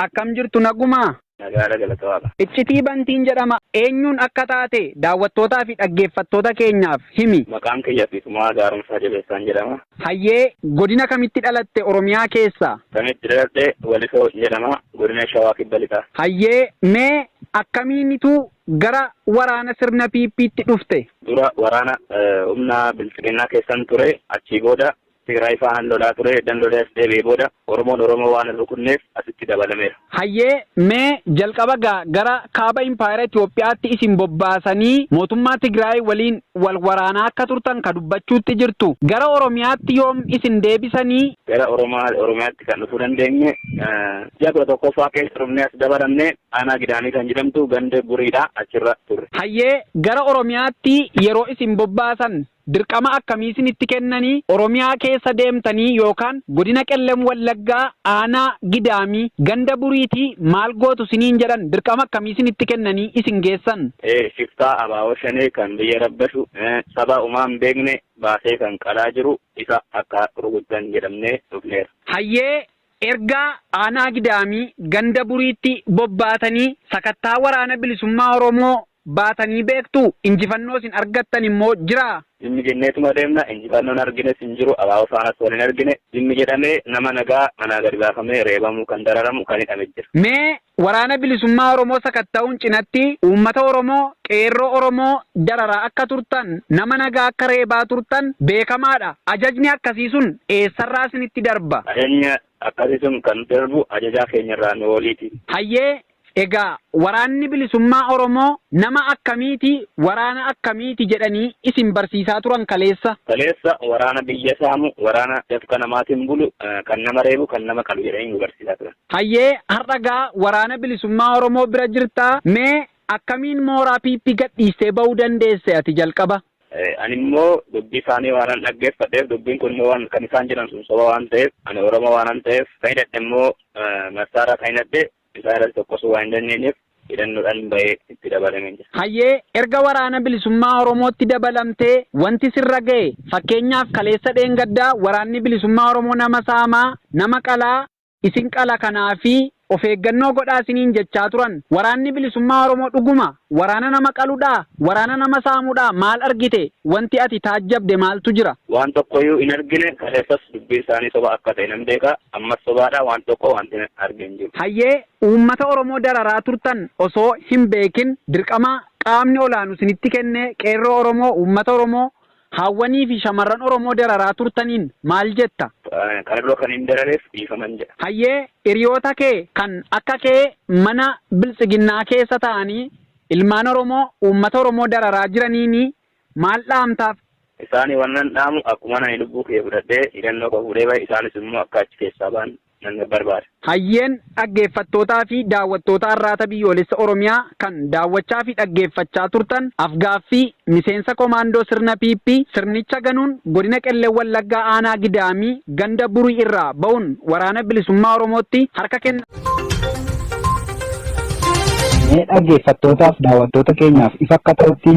Akkam jirtu, nagumaa? Nagaadha, galata Waaqa. Iccitii Bantiin jedhama. Eenyuun akka taate daawwattootaa fi dhaggeeffattoota keenyaaf himi. Maqaan kiyya Fiisumaa Gaaromsaa Jabeessaan jedhama. Hayyee, godina kamitti dhalatte Oromiyaa keessa? Kan itti dhaladhe Walisoo jedhama. Godina Shawaa Kibba Lixaa. Hayyee, mee akkamiinitu gara waraana sirna PP'tti dhufte? Dura waraana humna bilxiginnaa keessan ture. Achii booda Tigraay faana lolaa ture. Eddan lolee as deebi'ee booda Oromoon Oromoo waan hin rukunneef asitti dabalameera. Hayyee, mee jalqaba gaa gara kaaba impaayera Itoophiyaatti isin bobbaasanii mootummaa Tigraay waliin wal waraanaa akka turtan ka dubbachuutti jirtu. Gara Oromiyaatti yoom isin deebisanii? Gara Oromiyaatti kan dhufuu dandeenye ji'a 11ffaa keessa dhufnee as dabalamne. Aanaa Gidaamii kan jedhamtu ganda Buriidha, achirra turre. Hayyee, gara Oromiyaatti yeroo isin bobbaasan dirqama akkamii isinitti kennanii? Oromiyaa keessa deemtanii yookaan godina Qellem Wallaggaa aanaa Gidaamii ganda Buriitii maal gootu isiniin jedhan? Dirqama akkamii isinitti kennanii isin geessan? Shiftaa Abaawoo Shanee kan biyya rabbashu, saba umaa hin beekne baasee kan qalaa jiru, isa akka rukuttan jedhamnee dhufneerra. Hayyee, erga aanaa Gidaamii ganda Buriitti bobbaatanii sakattaa Waraana Bilisummaa Oromoo baatanii beektuu? Injifannoo isin argattan immoo jiraa? Zimmi jenneetuma deemna, injifannoon argines hin jiru, abaa'oo faanas wal hin argine. Zimmi jedhamee nama nagaa manaa gadi baafamee reebamu, kan dararamu, kan hidhame jira. Mee Waraana Bilisummaa Oromoo sakatta'uun cinatti uummata Oromoo, qeerroo Oromoo dararaa akka turtan, nama nagaa akka reebaa turtan beekamaadha. Ajajni akkasii sun eessarraa isinitti darba? Ajajni akkasii sun kan nutti darbu ajajaa keenyarraa nu oliiti. Hayyee, egaa Waraanni Bilisummaa Oromoo nama akkamiiti, waraana akkamiiti jedhanii isin barsiisaa turan kaleessa? Kaleessa waraana biyya saamu, waraana dafqa namaatiin bulu, kan nama reebu, kan nama qalu jedhanii nu barsiisaa turan. Hayyee, har'a gaa Waraana Bilisummaa Oromoo bira jirta, mee akkamiin mooraa PP gadhiistee ba'uu dandeesse ati jalqaba? Ani immoo dubbii isaanii waanan dhaggeeffadheef, dubbiin kun immoo waan kan isaan jedhan sun soba waan ta'eef, ani Oromoo waanan ta'eef, kan hidhadhe immoo massaaraa kan hidhadhe isaan irratti tokkosuu waan hin dandeenyeef hidhannoodhaan ba'ee itti dabalameen jira. Hayyee, erga Waraana Bilisummaa Oromootti dabalamtee wanti sirra ga'e, fakkeenyaaf kaleessa dheengaddaa Waraanni Bilisummaa Oromoo nama saamaa, nama qalaa, isin qala kanaafi of eeggannoo godhaa isiniin jechaa turan. Waraanni Bilisummaa Oromoo dhuguma waraana nama qaludhaa? Waraana nama saamudhaa? Maal argite? Wanti ati taajjabde maaltu jira? Waan tokkoyyuu hin argine. Kaleessas dubbiin isaanii soba akka ta'e nan beeka. Ammas sobaadha. Waan tokko wanti arge hin jiru. Hayyee, uummata Oromoo dararaa turtan osoo hin beekin dirqama qaamni olaanu isinitti kennee qeerroo Oromoo, uummata Oromoo, haawwanii fi shamarran Oromoo dararaa turtaniin maal jetta? Kana dura kan hin darareef dhiifaman jedha. Hayyee, hiriyoota kee kan akka kee mana biltsiginnaa keessa ta'anii ilmaan Oromoo, uummata Oromoo dararaa jiraniin maal dhaamtaaf? Isaanii wannan dhaamu, akkuma ani lubbuu kiyya fudhadhee hidhannoo koo fuudhee bahe, isaanis immoo akka achi keessaa ba'an nan barbaada. Hayyeen, dhaggeeffattootaa fi daawwattoota Arraata Biyyoolessa Oromiyaa kan daawwachaa fi dhaggeeffachaa turtan af-gaaffii miseensa komaandoo sirna PP sirnicha ganuun godina Qellem Wallaggaa aanaa Gidaamii ganda Burii irraa ba'uun Waraana Bilisummaa Oromootti harka kenna. Mee dhaggeeffattootaaf daawwattoota keenyaaf ifa akka ta'utti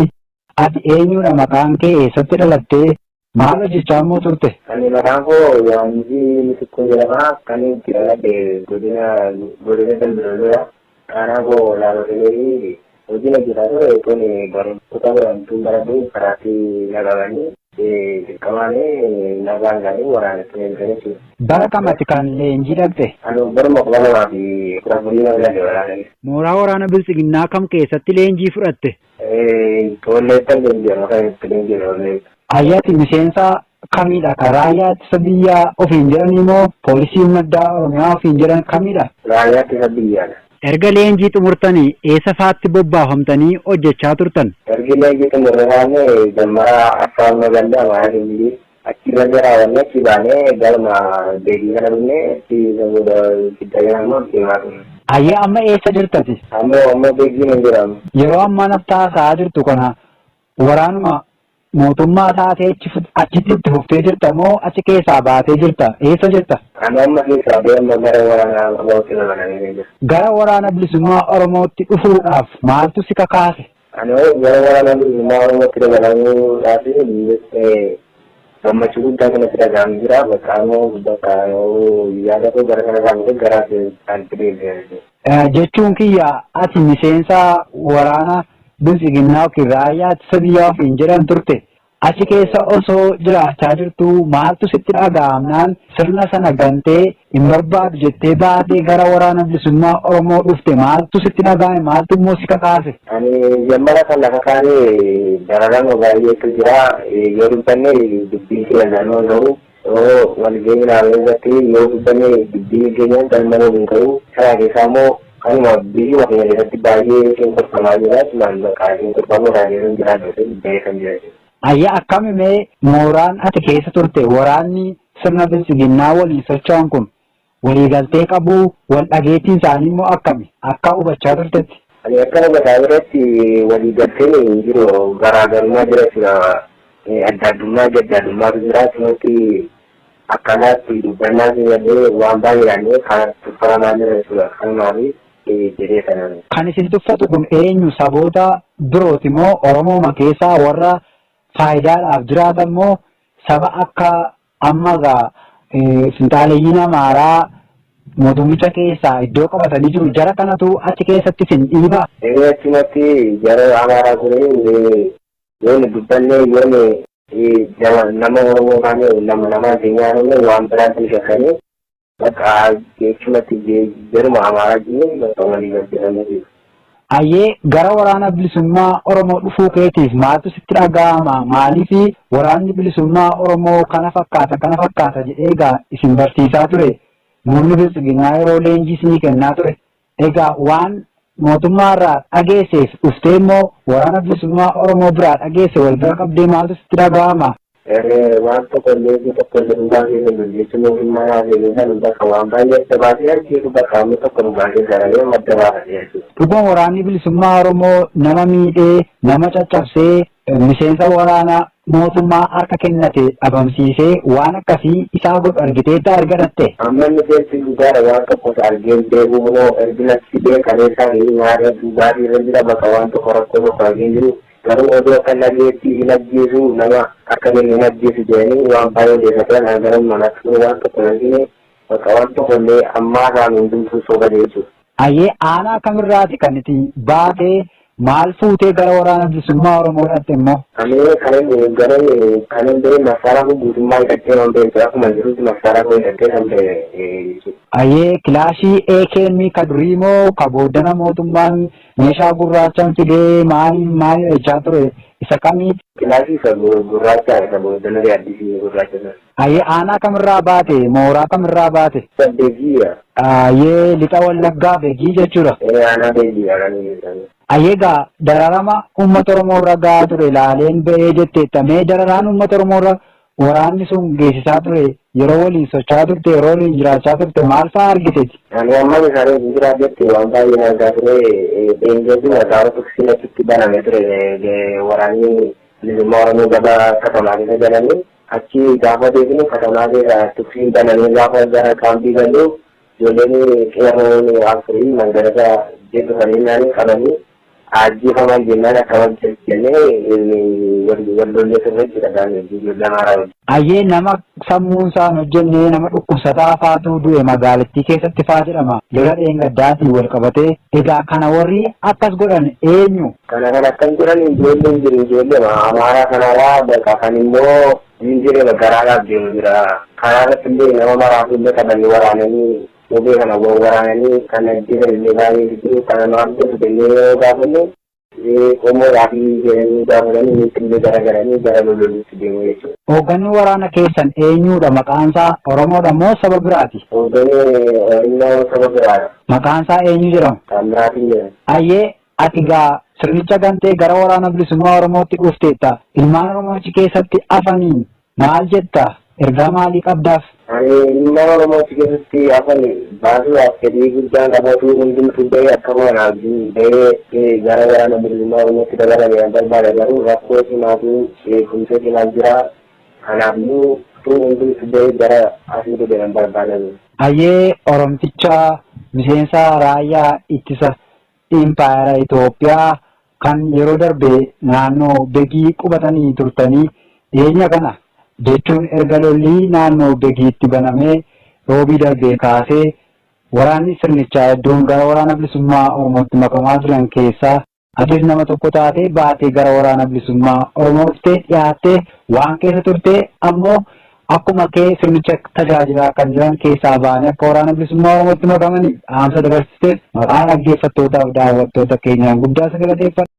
ati eenyudha, maqaan kee, eessatti dhalattee, maal hojjechaa immoo turte? Ani maqaan koo Yohaannisii Mitikkuu jedhama. Kan itti dhaladhe godina Dambi Dolloo. Aanaa koo Laaloo Fileefi hojiin hojjetaa ture kun barumsa barantuun baradhu karaatti na qabanii dirqamaan nagaan ga'anii waraanatti na ergan jechuudha. Bara kam ati kan leenjii dhaqxe? Ani baruma 2014 na galle waraana. Mooraa waraana biltsiginnaa kam keessatti leenjii fudhatte? Walleettan leenji'ama, kan itti leenji'ame Walleetta. Ayyaati miseensa kamidha? Kan raayyaa ittisa biyyaa ofiin jedhanii moo poolisii humna addaa Oromiyaa ofiin jedhan kamidha? Raayyaa ittisa biyyaadha. Erga leenjii xumurtanii eessa faatti bobbaafamtanii hojjechaa turtan? Ergi leenjii xumurre kaanee jammara Affaar magaalaa Amaaraa Killilii achirra jaraawwanne, achi baanee galma beekii kana dhufne, achi booda fidda immoo deemaa turre. Ayyaa, amma eessa jirtati? Ammoo beekii hin jiramu. Yeroo ammaa nafta haasa'aa jirtu kana waraanuma mootummaa taatee achitti itti fuftee jirta moo achi keessaa baatee jirta? Eessa jirta? Ani amma keessaa ba'ee amma gara waraana Oromootti dabalamee jira. Gara Waraana Bilisummaa Oromootti dhufuudhaaf maaltu si kakaase? Ani gara Waraana Bilisummaa Oromootti dabalamuudhaaf Gammachuu guddaa kanatti dhaga'amu jira. Bakka ammoo bakka yaada koo gara kana irraa gara isaanitti deebi'ee. Jechuun kiyya, ati miseensa waraana biltsiginnaa yookiin raayyaa ittisa biyyaa ofiin jedhan turte. Achi keessa osoo jiraachaa jirtu maaltu sitti dhaga'amnaan sirna sana gantee hin barbaadu jettee baatee gara Waraana Bilisummaa Oromoo dhufte? Maaltu sitti dhaga'ame? Maaltu immoo si kakaase? Ani jammara kan lafa kaa'ee dararama baay'eetu jira. Yoo dubbanne dubbii keenya naannoo gahu, yoo walgahii naannoo irratti yoo dubbanne dubbii keenya galma hin gahu. Sana keessaa immoo kanuma biyyuma keenya keessatti baay'ee cunqurfamaa jira. Asumaan bakka cunqurfamuudhaan yeroo jiraatu bahee kan jira. Ayyaa, akkami mee mooraan ati keessa turte, waraanni sirna biltsiginnaa waliin socho'an kun waliigaltee qabu? Wal dhageettiin isaanii immoo akkami akka hubachaa turtetti? Ani akka hubataa biratti waliigalteen hin jiru, garaagarummaa jira jechuudha. Adda addummaa adda addummaatu jira. Achumatti akkanaatti dubbannaa illee waan baay'eedhaan kan tuffatamaa jira jechuudha. Kanumaaf jedhee kanaan. Kan isin tuffatu kun eenyu? Saboota birooti moo Oromooma keessaa warra faayidaadhaaf jiraatan moo saba akka amma egaa finxaaleeyyiin Amaaraa mootummicha keessaa iddoo qabatanii jiru, jara kanatu achi keessatti isin dhiibaa? Inni achumatti jara Amaaraa kun yoo nu dubbanne, yoo nama Oromoo taane, nama namaa keenya waan biraatti shakkanii, bakka achumatti jaruma Amaaraa jiru bakka walii galchanii. Ayyee, gara Waraana Bilisummaa Oromoo dhufuu keetiif maaltu sitti dhaga'ama? Maaliif waraanni bilisummaa Oromoo kana fakkaata, kana fakkaata jedhee egaa isin barsiisaa ture? Murni biltsiginnaa yeroo leenjii isinii kennaa ture. Egaa waan mootummaa irraa dhageesseef dhuftee immoo Waraana Bilisummaa Oromoo biraa dhageesse wal bira qabdee maaltu sitti dhaga'ama? Waan tokko illee, tokko illee dhugaa keessa jiru jechuun mootummaa naaf kan bakka waan baay'ee adda baasee argeetu bakka amma tokko dhugaa keessa galee madda baafatee jechuudha. Dhuguma waraanni bilisummaa Oromoo nama miidhee, nama caccabsee, miseensa waraana mootummaa harka kennate dhabamsiisee waan akkasii isaa godhu argiteetta argatatte? Amma inni keessi dhugaadha, waan tokko argeen beeku immoo ergi natti beekaneessaa fi nyaata dhugaatii irra jira, bakka waan tokko rakkoo tokko argeen jiru. Garuu oduu akka dhageetti hin ajjeesu, nama akka inni hin ajjeesu jedhanii waan baay'ee odeeffatan, garuu manatti waan tokko hin argine, bakka waan tokko illee ammaa isaan hundumtuu soba jechuudha. Ayyee, aanaa kamirraati kan itti baatee, maal fuutee gara Waraana Bilisummaa Oromoo dhatte immoo? Ani kan inni gara kan inni ba'e massaaraa koo guutummaa hidhattee waan ba'e, akkuma jirutti massaaraa koo hidhattee kan ba'e jechuudha. Ayyee, kilaashii AKM ka durii moo ka booddana mootummaan meeshaa gurraachaan fidee maal maal jechaa ture isa kamii? Kilaashii isa gurraacha, isa booddana addisii gurraacha sana. Ayyee, aanaa kamirraa baate? Mooraa kamirraa baate? Beegiidha. Ayyee, Lixa Wallaggaa Beegii jechuudha. Aanaa Beegiidha kan inni. Ayyee, egaa dararama uummata Oromoo irra gahaa ture ilaaleen ba'ee jetteetta. Mee dararaan uummata Oromoo irra waraanni sun geessisaa ture, yeroo waliin socho'aa turte, yeroo waliin jiraachaa turte maal fa'aa argiteeti? Ani amma isaanii jiraa jette waan baay'ee argaa ture. Dheengeessuma gaafa tuksiin achitti banamee ture, waraanni bilisummaa Oromoo gabaa katamaa keessa galanii, achi gaafa deebinu katamaa keessa tuksiin banamee, gaafa gara kaampii gallu ijoolleen qeerroon afurii mangarasa jedhufanii naanii qabanii ajjeefaman jennaan, akkamatti jennee wal lollee turre jechuudha ijoollee Amaaraa wajjin. Ayyee, nama sammuun isaan hojjenne, nama dhukkubsataa faatu du'e magaalattii keessatti faa jedhama. Lola dheengaddaatiin wal qabatee. Egaa kana warri akkas godhan eenyu? Kana kan akkan godhan ijoolleen jiru, ijoollee Amaaraa kanaadha. Bakka kan immoo hin jirre garaadhaaf deemu jira. Karaa irratti illee nama maraaf illee qabanii waraananii, kophee kana waraananii kan ajjeesan illee baay'eetu jiru. Kana maal godhu jennee yoo gaafanne, qomoodhaa fi jedhanii gaafatanii nutti illee garagalanii gara lololuutti deemu jechuudha. Hoogganni waraana keessan eenyudha? Maqaan isaa Oromoodha moo saba biraati? Hoogganni Oromoo saba biraadha. Maqaan isaa eenyu jedhama? Taamiraatiin jedhama. Ayyee, ati gaa sirnicha gantee gara Waraana Bilisummaa Oromootti dhufteetta. Ilmaan Oromoo achi keessatti afaniin maal jetta? Ergaa maalii qabdaaf? Ani ilmaan Oromoo achi keessatti hafan baasuudhaaf fedhii guddaan qabatu, hundumtuu bahee akka manaaf bahee gara Waraana Bilisummaa Oromootti dabalame barbaada, garuu rakkoo cimaatu eegumsa cimaa jira. Kanaafuu hundumtuu bahee gara asii deeman barbaadamu. Ayyee, Oromticha miseensa raayyaa ittisa impaayera Itoophiyaa kan yeroo darbe naannoo Begii qubatanii turtanii dhiyeenya kana Jechuun erga lolli naannoo Begiitti banamee roobii darbee kaasee waraanni sirnichaa hedduun gara waraana bilisummaa Oromootti makamaa jiran keessaa atis nama tokko taatee baatee gara waraana bilisummaa Oromoo dhuftee dhiyaattee waan keessa turte ammoo akkuma kee sirnicha tajaajilaa kan jiran keessaa ba'anii akka waraana bilisummaa Oromootti makamanii dhaamsa dabarsiteef maqaa dhaggeeffattootaaf daawwattoota keenyaan guddaa si galateeffadha.